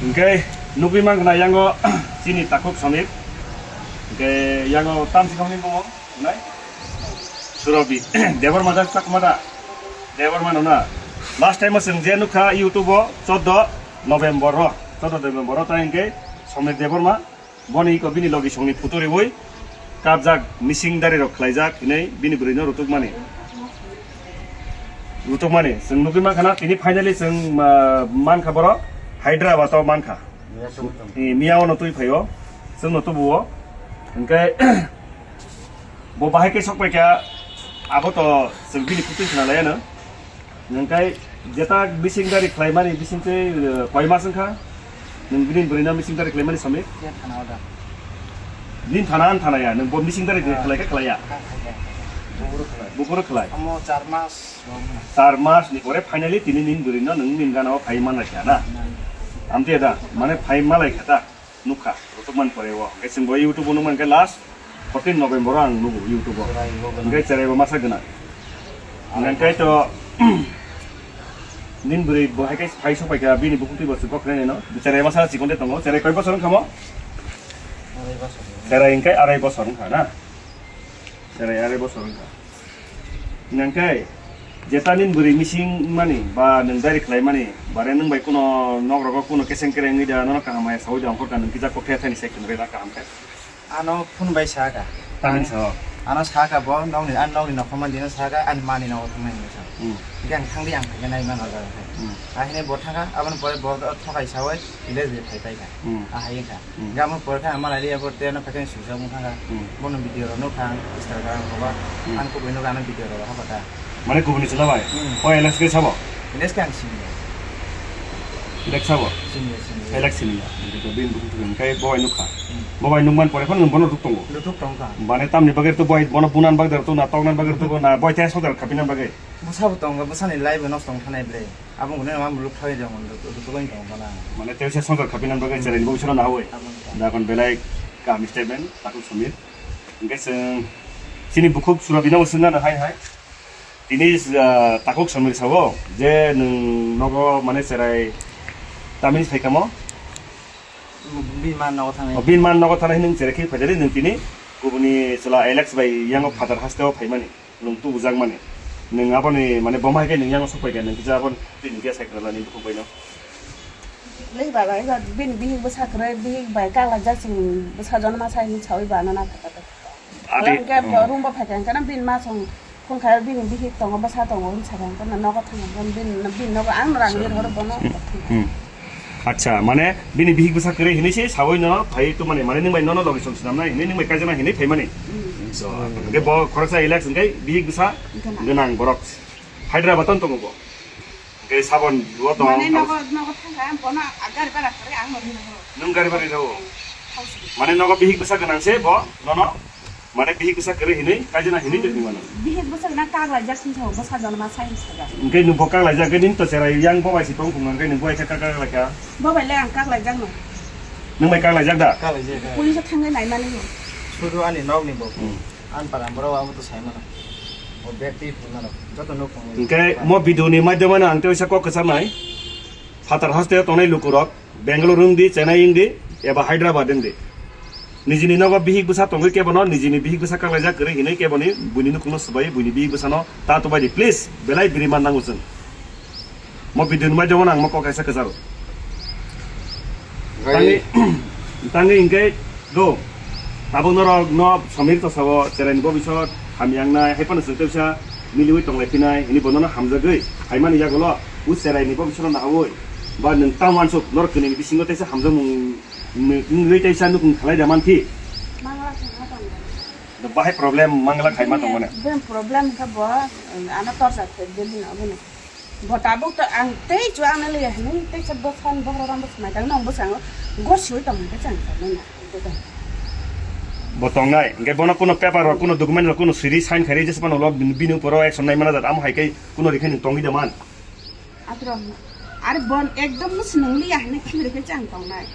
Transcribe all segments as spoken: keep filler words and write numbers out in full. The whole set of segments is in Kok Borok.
Hingke nugui mankha na yango chini takhuk Samir. Hingke yango tamsi khongni bumo nai Surobi. Debor mada chakmada. Debor mano na. Last time o chwng je nukha YouTube o chordo November o. Chordo November o ta hingke Samir Debor ma. Boni iko bini logi songni photo riwi kapjak, missing dari rok khlaijak hinwi bini bwrwino rutukmani. Rutukmani chwng nugwi mankha na tini finally chwng, ah, mankha borok Hyderabad o mankha. Miya twi tong. Eh, miya ono twi phaio, chwngno tubuo. Hwnkhe bo bahai khe sok paikha, abo to chwng bini photo khna laiano. Nwng kai jeta bising dari khlaimani bising tei, eh, koi mas wngkha? Nwng bini bwrwino bising dari khlaimani Samir? Khe thana order. Nin thana an thana ya, nwng bo bising dari khlai khe khlai ya? Kha khlai ya. Buphuru khlai. Buphuru khlai. Amo char mas rok na. Char mas ni pore finally tini nin bwrwino nwng nin gana o phai man rakha na? Na. Amte da, mane phai malai kha ta? Nukha, rutukmani pore o. Hingke chwng bo YouTube o nukmani khe last fourteen November o ang nugo YouTube o. Chwrai bo gwnang. Hingke chwrai bo masa gwnang. Hingke to, nin bwrwi bo hai khe phai sok paikha, bini bukhuk twi bo chwng kok khe no. Chwrai masa chikon de tongo. Chwrai koi bosor wngkha mo? Arai bosor. Chwrai hingke arai bosor wngkha na? Chwrai arai bosor wngkha. Hingke jeta nin bwrwi missing mani ba nwng diary khlai mani, bare nwng bai kuno nok rogo kuno keseng kereng wngwi da, nono kaham hai saui da, ongkhor ka nwng kisa kok thai thani sai khwnwi da kaham khe. Ano phone bai sa ka. Tamni sao? Ano sa ka bo, nokni, ani nokni nokho man dino sa ka, ani mani nogo thangnai hinwi sa. Hmm. Hingke ang thangdi ang khaikhe nai mano jaga khe. Hmm. Ahini bo thangkha, aboni pore bo thokai saui village bai phai paikha. Hmm. Ahai wngkha. Hmm. Hingke amo pore khe ang malai liya bo tei ano phaikhe swijak wng thangkha. Hmm. Bono video rok nukha ang Instagram rogo. Hmm. Ani kubui nukha ano video rok rohor kha ta. Mane kubuni chwla bai? Hmm. O Alex khe sabo? Alex khe ang sini. Alex sabo? Sini, sini. Alex sini ya. Hingke to bini bukhuk thwkhe hingke bo bai nukha. Hmm. Bo bai nukman pore phano nwng bono ruk tongo. Ruk tongo. Mane tamni bagwi to bo bai bono bunan bagwi to na toknan bagwi to na bo tei songjar khapina bagwi. Bwsabo tongo, bwsani life no tong thanai ble. Abo hwnwi ma muluk thai jong ruk ruk tongo bana. Mane tei se songjar khapina bagwi cherai bo bisalo na hoi. Abo wngkha. Da kon belai kaham statement takhuk Samir. Hingke chwng chini bukhuk Surabino bo swngna hai hai. Tini, ah, takhuk Samir sao je nwng nogo mane cherai tamni phaikamo? Bini ma nogo thangnai. O, bini ma nogo thangnai nwng cherai khe phaidari nwng tini kubuni chwla Alex bai yango Father hasteo phaimani. Nwng tubujak mani. Nwng aboni mane boma hai khe nwng yango sok pai khe nwng kisa aboni twi nwng kisa sai kwrwlani bukhuk bai no. Lei baba, eba bini bihik bwsa kwrwi, bihik bai kaklai jak chwng bwsa jono ma sai hinwi saui ba nana kha kha. Adi, Hwnkhe oh. Room bo phai kha hwnkhe bini ma song phone khai bini bihik tongo bwsa tongo hinwi sakha hwnkhe nogo thang hwnkhe bini bini nogo ang rang lir horo bono. Hmm. Acha, mane bini bihik bwsa kwrwi hinwi se saui no phai tu mane, mane nwng bai nono logi song swnam nai hinwi nwng bai kaijana hinwi phai mani. Hmm. So, hwnkhe bo khoroksa Alex hwnkhe bihik bwsa gwnang. Gwnang borok Hyderabad o tongo bo. Hwnkhe sabon bo tong. Mane nogo, nogo thangkha, bono gari bhara kharwi ang no rinai. Nwng gari bhara rw? Thausi. Mane nogo bihik bwsa gwnang se bo, nono? Mane bihik bwsa kwrwi hinwi, kaijana hinwi tongwi mano. Bihik bwsa gwnang kaklaijak sini sao, bwsa jono ma sai sajak. Hwnkhe nwng bo kaklaijak, hwnkhe nini to cherai yang bo bai se tong phungo, hwnkhe nwng bo bai kha kaklaikha. Bo bai le ang kaklaijak no. Nwng bai kaklaijak da? Kaklaijak. Police o thangwi naimani no. Sudu ani nokni bo. Hmm. Ang para borok abo to sai mano. O bag twi phunmano. Joto nuk phunwi. Hwnkhe mo video ni maidhyamano ang tei waisa kok kwcharnai. Phatar haste tongnai lukurok Bangalore wngdi, Chennai wngdi, eba Hyderabad wngdi. Nijini nogo bihik bwsa tongwi kebono, nijini bihik bwsa kaklaijak kwrwi hinwi keboni buini nukhungno swbai buini bihik bwsano ta tubaidi. Please, belai biriman nango chwng. Mo video ni maidhyamano ang mo kok kaisa kwcharo. Tangwi, tangwi hwnkhe do. Tabuk norok no Samir to sabo cherai ni bo bisor hamya wngnai, hai phano chwng tei bisa miliwi tonglai phinai, hini bono no hamjagwi phaimani yagulo u cherai ni bo bisoro nahawi ba nwng tang wansuk norok kwnwi ni bisingo teisa hamjakmung wngwi teisa nukhung khalai da mankhi. Mangla thangma tongo. Bahai problem mangla khaima tongo ne. Problem kha bo, ano torsa khe building abono. Bo tabuk to ang tei chu ang naliya hinwi tei sa bwskan bohrok rang bwsmai tang nong bwskango gosiwi tong hwnkhe chang sa nang. Bo tongnai hwnkhe bono kuno paper rok kuno document rok kuno siri sign khairi jesa phano ulo bini uporo action nai mana jat amo hai khe kuno rikhe nwng tongwi da man. Atro are bon ekdom no swnang liya hinwi khibiri khe chang tongnai.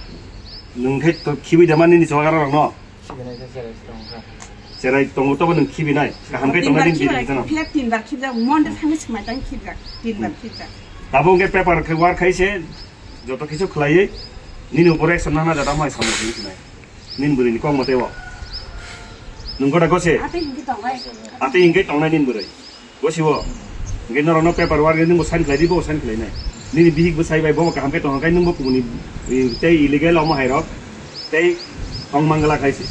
Nwng khe to khibi da man nini choga rok no. Khibi nai khe cherai tong kha. Cherai tongo tobo nwng khibi nai. Kaham khe tongnai nini khibi nai, khibi nai. Phiya tinbar khibjak, Monday thangwi swmai tang khibjak, tinbar khibjak. Tabuk hwnkhe paper khe war khai se, joto kisu khlaiwi, Nini upor action nana jata mai samung sini sinai. Nin bwrwi ni kok mate o. Nung goda gose. Ate hingi tongnai. Ate hingi tongnai nin bwrwi. Gose o. Hingi norok no paper work ni bo sign khlai di bo sign khlai nai. Nini bihik bo sai bai bo kaham ke tong kai nung bo kumuni, eh, tei illegal omo hai rok. Tei tong mangala khai se.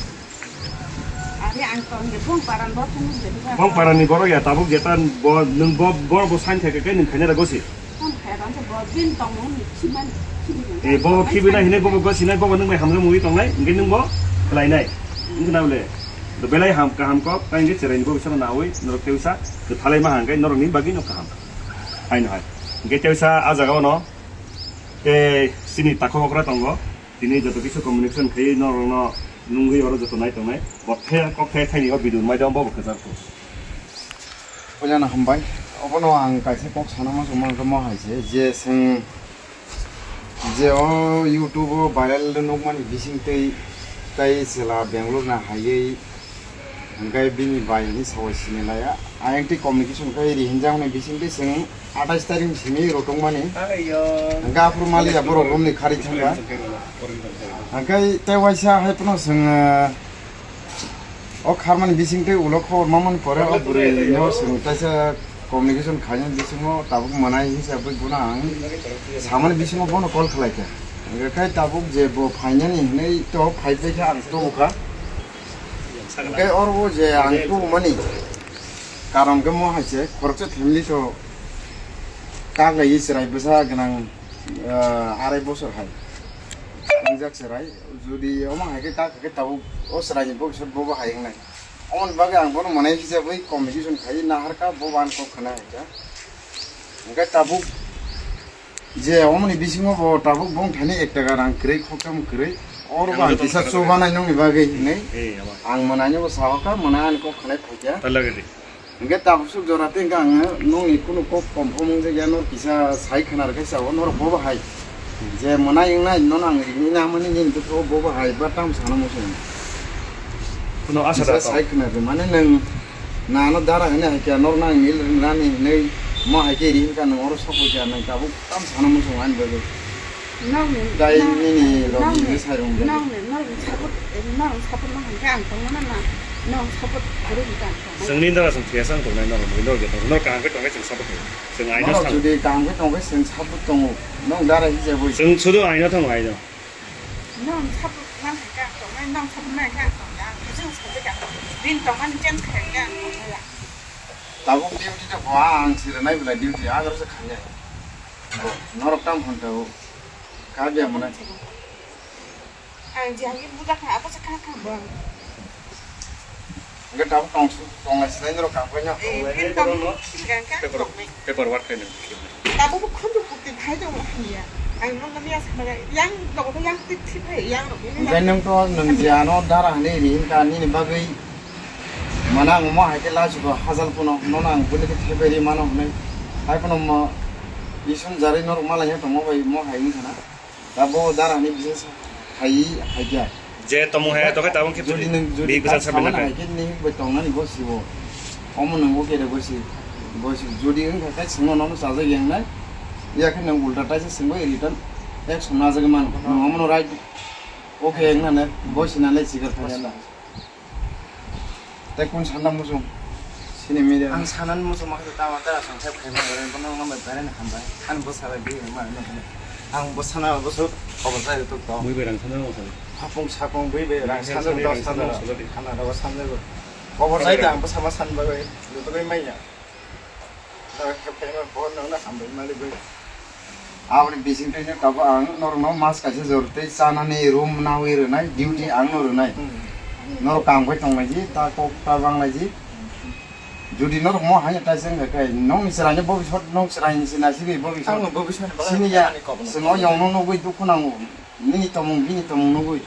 Ari ang tong de bong paran bo phung de. Bong paran ni borok ya tabuk jeta bo nung bo bo bo sign khai kai nung khaina ra gose. Tong khai ran bo bin tong nung ni khiman khibi. Eh, bo khibi na hine bo bo gose nai bo bo nung bai hamjak mui tong nai hingi nung bo khlai nai. Hingi na bole. Do belai ham kaham kok tai hingi cherai ni bo bisa na oi norok tei usa. Do thalai ma hang kai norok ni bagi no kaham. Hai no hai. Hingi tei usa a jaga o no. Tei sini takhok okra tongo. Tini joto kisa communication khai norok no nungwi oro joto nai tongnai. Bo the kok the thaini o video mai dong bo kwchar kho. Puilano hambai. Obono ang kaisa kok sana muchung mangkha mo hai se je seng je o YouTube o viral nukmani bising tei tai chwla Bangalore na haiwi hingkai bini bai ni sawi sini laya. Ayang tei communication khai ri hinjak ni bising tei seng atais tarik ni simi rotong mani. Hingkai aphuru mali ya borok room ni khari thangka. Hingkai tei waisa hai phano seng, eh, O kharmani bising tei ulo khobor mamani pore o bwrwi no chwng kaisa communication khainani bisingo tabuk mwnai hisabwi bono ang samani bisingo bono call khlai kha. Hwnkhe khai tabuk je bo phainani hinwi to phai phai kha ang tubu kha. Hwnkhe oro o je ang tubumani karon khe mo hai se khoroksa family to kak lai chwrai bwsa gwnang, ah, arai bosor hai. Wngjak chwrai. Jodi omo hai khe kak khe tabuk o chwraini bobiswt bobo hai wngnai. Omoni bagwi ang bono mwnai hisabwi communication khai naharkha, bobo ani kok khna hai kha. Hwnkhe tabuk je omoni bisingo bo tabuk bong thani ek taka rang kwrwi, khokcham kwrwi. Oro bo ang kisa chubanai nokni bagwi hinwi ang mwnaino bo sahokha, mwnai ani kok khnai phaikha. Hwnkhe tabuk suk jora tei hwnkhe ang nokni kunu kok confirm wngjakya, nor kisa sai khna rwkhe sao, norok bobo hai. Je mwnai wngnai nono ang rini na mani nini bwkha o bobo hai ba tamo sana muchung. Kuno asa da tong. Sai khna rw mane nwng nano dara hwnwi hai khe norno ang nil rwnani hwnwi mo hai khe ri hwn kha nwng oro sokoi kha nwng tabuk tamo sana muchung ani bagwi. Nokni, dai nokni, nini rok nokni, nini sai rung nokni, nokni support, nokni support ma hwn khe ang tongmano na, nokni support kwrwi hwn khe ang tongmano. Chwng nini dara chwng thwiya chwng tongnai norok, norok je tongo, norok kaham khe tongkhe chwng support khe. Chwng aino norok thang. Jodi kaham khe tongkhe chwng support tongo, nokni dara hijabwi. Chwng sudu aino thango, aino. Nokni support ma hwn khe ang tongnai, nokni support ma hwn khe ang tongnai, ang bujung sajak ang. Bini tongmani change khainai ang tongnai ya. Tabuk duty to bo ang sira nai belai duty agaro se khainai. Bo norok tam hwn tao. Kha dia mwnai. Ang jia hagi buja kha, abo se kha kha bo. Hwnkhe tabuk tong su, tong lai sinai norok kang paino. Eh, pin tong, pin kang kha, paper, tong nai. Paper work khainai. Tabuk bo khunju bukti phai tong hanya. Ang nong nang ya sama yang, tong to yang tik tik phai, yang rok ni. Hwnkhe nung to nung jia no dara hwnwi ri hwn kha nini bagwi. Mane ang omo hai khe last bo hajal phano nono ang bwlwi khe thepai ri mano hwnwi. Hai phano mo isun jarwi norok malai ya tongma bai mo hai wngkha na. Da bo dara ni business hai hai kya. Je tomung hai to khe tabung khe jodi nung jodi bihik bwsal sabai samani nang hai khe ni bai tongnani bo sibo. Omo nung bo kere bo si. Bo si jodi wngkha khe singno nono chajak yang nai. Ya khe nung ulta taisa singbo return action najagwi mano. Nung omo no right. Okay wngna ne bo sinalai sikar phai ya na. Tei kun sana muchung? Sini media. Ang sanani muchung ma khe tama tara song khe phaima gore, bono wngma bai berani hambai. Ani bwsa bai bihik wngma no hwnwi. Ang bwsana bwswk khobor chai tok tok. Bui bai rang sana rang sana. Hapung sapung bui bai rang sana dos sana. Khana rok sanjak. Khobor chai da ang bwsa ma san bagwi, jotogwi manya. Aboni bisingtwi no tabuk ang norokno mas kaisa jor tei chanani room nawi rwnai, duty ang no rwnai. Norok kam khai tonglaiji, ta kok ta banglaiji. Jodi norok mo haino taisa wngkha khe, nokni chwraino bobiswt, nok chwraini se naisingwi bobiswt. Ang no bobiswt ni bagwi sini ya, ani kok no. Chwng o yongno nugwi dukhu nango, nini tomung, bini tomung nugwi.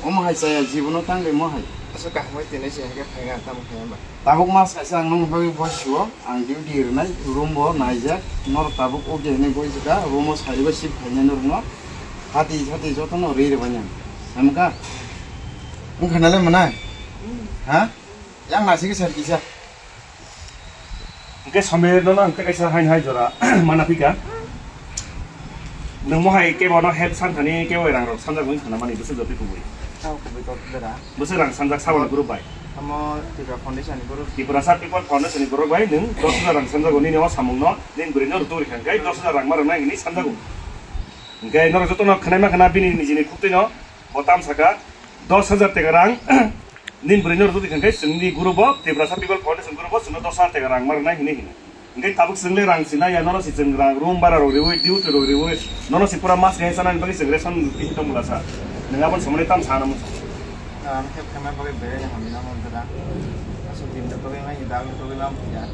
Omo hai chaya jibono tang de mo hai. Aswk kaham bai tini se hake phainga tamo khe ba. Tabuk mas kaisa ang nokni bagwi bo sio, ang duty rwnai, room bo naijak, norok tabuk okay hinwi goi jika, room o sari bai shift khainai norokno. Hati hati jotono ri rwbainang. Hamkha? Wngkha nalai mwnai? Ha? Yang nasi kisa kisa. Hingke somir no ang kaisa hain hai jora mana phika. Nwng mohai kebono help santhani kebo rang rok sanjak wngkha na mani bwswk jotoi kubui. Tamo kubui kok dera. Bwswk rang sanjak saboni group bai. Amo Tripura Foundation ni group. Tiprasa People Foundation ni borok bai nwng dos hajar rang sanjago nini o samung no nini bwrwi no rwtwi rikha hwnkhe dos hajar rang ma rwnai hinwi sanjago. Hwnkhe norok jotono khwnaima khwna bini nijini khuktwi no bo tam saka dos hajar teka rang nini bwrwi no rwtwi rikha hwnkhe chwngni group o Tiprasa People Foundation group o chwngno dos hajar teka rang ma rwnai hinwi hino. Hingke tabuk chwng le rang sina ya, nono si chwng rang room bara rok riwi, duty rok riwi, nono si pura mas khe sana ni bagwi chwng ration khe tong mula sa. Nang abon somani tam sana mo. Ang khe khema bagwi bere ni hamina mo dada. Asu din da bagwi mai da bagwi mam ya.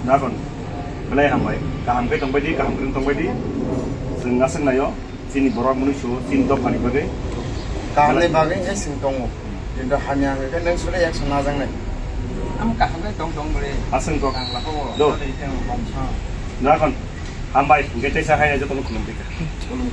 Nakon. Belai hambai. Kaham khe tong bai di, kaham khe tong bai di. Chwng aswk nayo. Chini borok mwnwi su, chini dophani bagwi. Kahamni bagwi wngkhe chwng tongo. Kintu hamya hwnkhe nwng sule yak sanajaknai. Ang kaham khe tong tong bwrwi. Aswng kok. Ang lako bo. Do. Tei tei bongso. Nakon. Hambai, hwnkhe teisa hai jotono khulumtwi kha. Khulum.